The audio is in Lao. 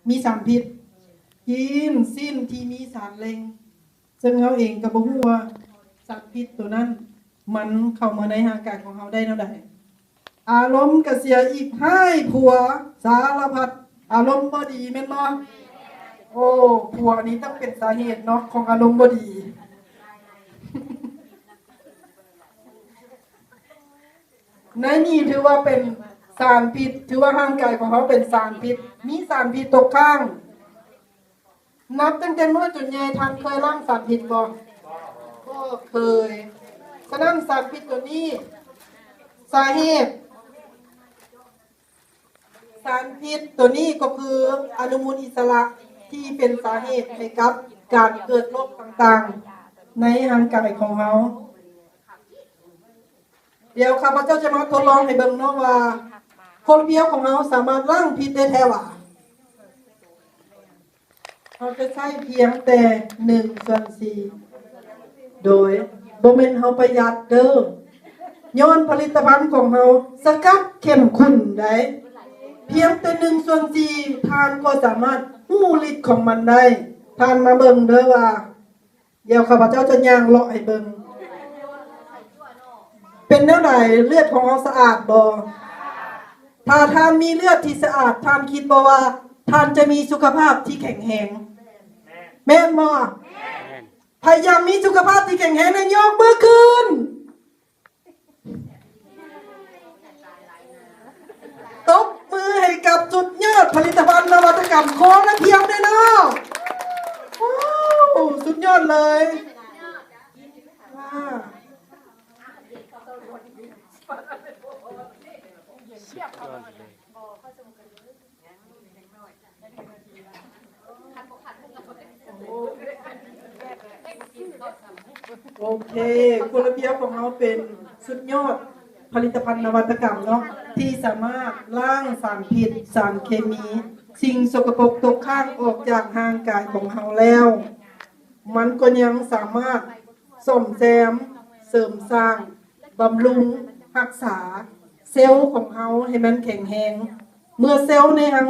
ມີສານພິດ, ກິນຊີ້ນທີ່ມີສານເລັ່ງ ເຊິ່ງເຮົາເອງກໍບໍ່ຮູ້ວ່າສານພິດໂຕນັ້ນມັນເຂົ້າມາໃນຮ່າງກາຍຂອງເຮົາໄດ້ແນວໃດ. ອາລົມກະເສຍອີກ, ຮ້າຍຜົວສາລະພັດ, ອາລົມບໍ່ດີແມ່ນບໍ່? ໂອ້ ຜົວນີ້ຕ້ອງເປັນສາເຫດເນາະຂອງອາລົມບໍ່ດີ. ໃນນີ້ຖືວ່າເປັນສານພິດ, ຖືວ່າຮ່າງກາຍຂອງເຮົາເປັນສານພິດ, ມີສານພິດຕົກຄ້າງ. ນັບຕັ້ງແຕ່ນ້ອຍຈົນໃຫຍ່ ທ່ານເຄີຍລ້າງສານພິດບໍ່? ບໍ່ເຄີຍ. ສະນັ້ນສານພິດຕົວນີ້ ສາເຫດ ສານພິດຕົວນີ້ກໍຄືອະນຸມູນອິດສະຫຼະທີ່ເປັນສາເຫດໃຫ້ກັບການເກີດໂລກຕ່າງໆໃນຮ່າງກາຍຂອງເຮົາ. ດຽວຂ້າພະເຈົ້າຈະມາທົດລອງໃຫ້ເບິ່ງເນາະວ່າ ໂຄລາເບຍຂອງເຮົາສາມາດລ້າງພິດໄດ້ແທ້ຫວາ. ເຮົາຈະໃຊ້ພຽງແຕ່ໜຶ່ງສ່ວນສີ່ ໂດຍບໍ່ແມ່ນເຮົາປະຢັດເດີ້ ຍ້ອນຜະລິດຕະພັນຂອງເຮົາສະກັດເຂັ້ມຂຸ້ນໃດ໋. ພຽງແຕ່ໜຶ່ງສ່ວນສີ່ ທ່ານກໍສາມາດຮູ້ລິດຂອງມັນໄດ້. ທ່ານມາເບິ່ງເດີ້ວ່າ ດຽວຂ້າພະເຈົ້າຈະຍ່າງເລາະໃຫ້ເບິ່ງ. ເປັນແນວໃດ? ເລືອດຂອງເຮົາສະອາດບໍ່? ຖ້າທ່ານມີເລືອດທີ່ສະອາດ, ທ່ານຄິດບໍ່ວ່າທ່ານຈະມີສຸຂະພາບທີ່ແຂງແຮງ? ແມ່ນບໍ່? ໃຜຢາກມີສຸຂະພາບທີ່ແຂງແຮງແດ່ ຍົກມືຂຶ້ນ. ຕົບມືໃຫ້ກັບສຸດຍອດຜະລິດຕະພັນນະວັດຕະກຳໂຄລາພຽວແດ່ເນາະ. ໂອ້ ສຸດຍອດເລີຍ. ໂອເຄ, ໂຄລາເບຍຂອງເຮົາເປັນສຸດຍອດຜະລິດຕະພັນນະວັດຕະກຳເນາະ ທີ່ສາມາດລ້າງສານພິດ, ສານເຄມີ, ສິ່ງສົກກະປົກຕົກຄ້າງອອກຈາກຮ່າງກາຍຂອງເຮົາແລ້ວ, ມັນກໍຍັງສາມາດສ້ອມແຊມ, ເສີມສ້າງ, ບຳລຸງ, ຮັກສາເຊວຂອງເຮົາໃຫ້ມັນແຂງແຮງ. ເມື່ອເຊວໃນຮ່າງ